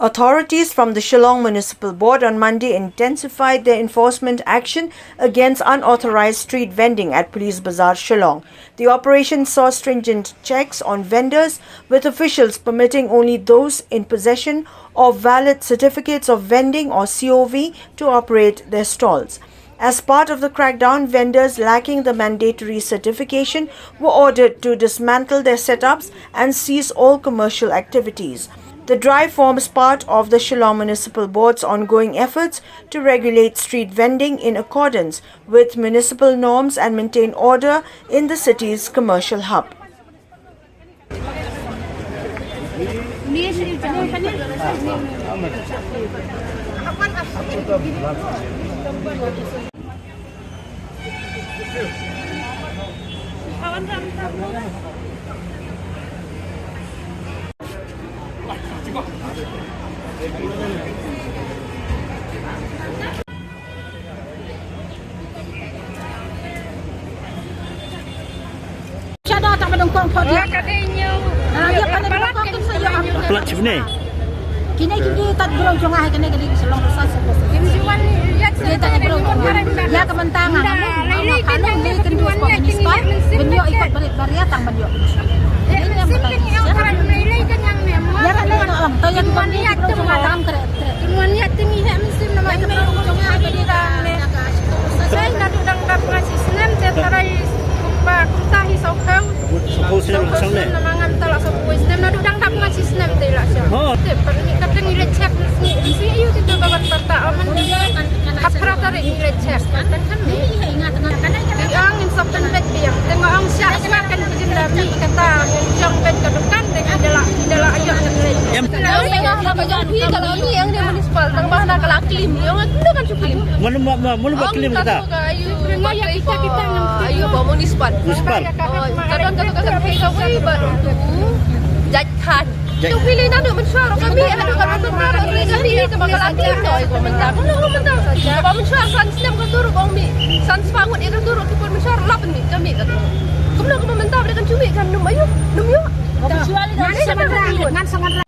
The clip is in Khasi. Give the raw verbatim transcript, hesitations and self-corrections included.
Authorities from the Shillong Municipal Board on Monday intensified their enforcement action against unauthorized street vending at Police Bazar, Shillong. The operation saw stringent checks on vendors, with officials permitting only those in possession of valid certificates of vending or C O V to operate their stalls. As part of the crackdown, vendors lacking the mandatory certification were ordered to dismantle their setups and cease all commercial activities. The drive forms part of the Shillong Municipal Board's ongoing efforts to regulate street vending in accordance with municipal norms and maintain order in the city's commercial hub. Shadow tak badong kong pho dia. Ah, ya, kan ada kong kan saya ambil. Pelat chip ni. Kine ki di tat bro jong ai, kine ki di Shillong Road sa sa. Ki di tat bro jong ai. Ya ka mentang ah. Kanu ni kan dua spot ni spot. Benyo ikut berit beria tang benyo. Ya kan ni orang tanya bro jong ai tang kere. Ki mon ïa te ngi heh mynsiem namar ïa ka bro jong nga ka dei ka. Sa ïa naduh dang dap nga shisnem te tharai ba kumta hi sawkhew. Sawkhew snem. Sawkhew snem namar ngam ta la sawkhew snem naduh dang dap nga shisnem te la sha. Te pat ngi ka te ngi leit check ngi ngi ïoh te to ka ban parta aman. Aphra tarik ngi leit check. Kan kan ni. Ïa ngin sop kan bet biang. Te nga ong sha sha kan. Em. Mano ba, mano ba klim kata? Ayu ba municipal. Municipal. Jat khan. Jat. Tu pilih nanu mensuar kami, anu kami mensuar kami, kami ni kami kala klim no, iko mentar. Kalau mentar saja. Ba mensuar san snem ka turu kong mi. San spangut iko turu kipun mensuar lap ni kami kata. Kumno kami mentar, kan cumi kan num ayu, num yu. Ngan sangat ngan sangat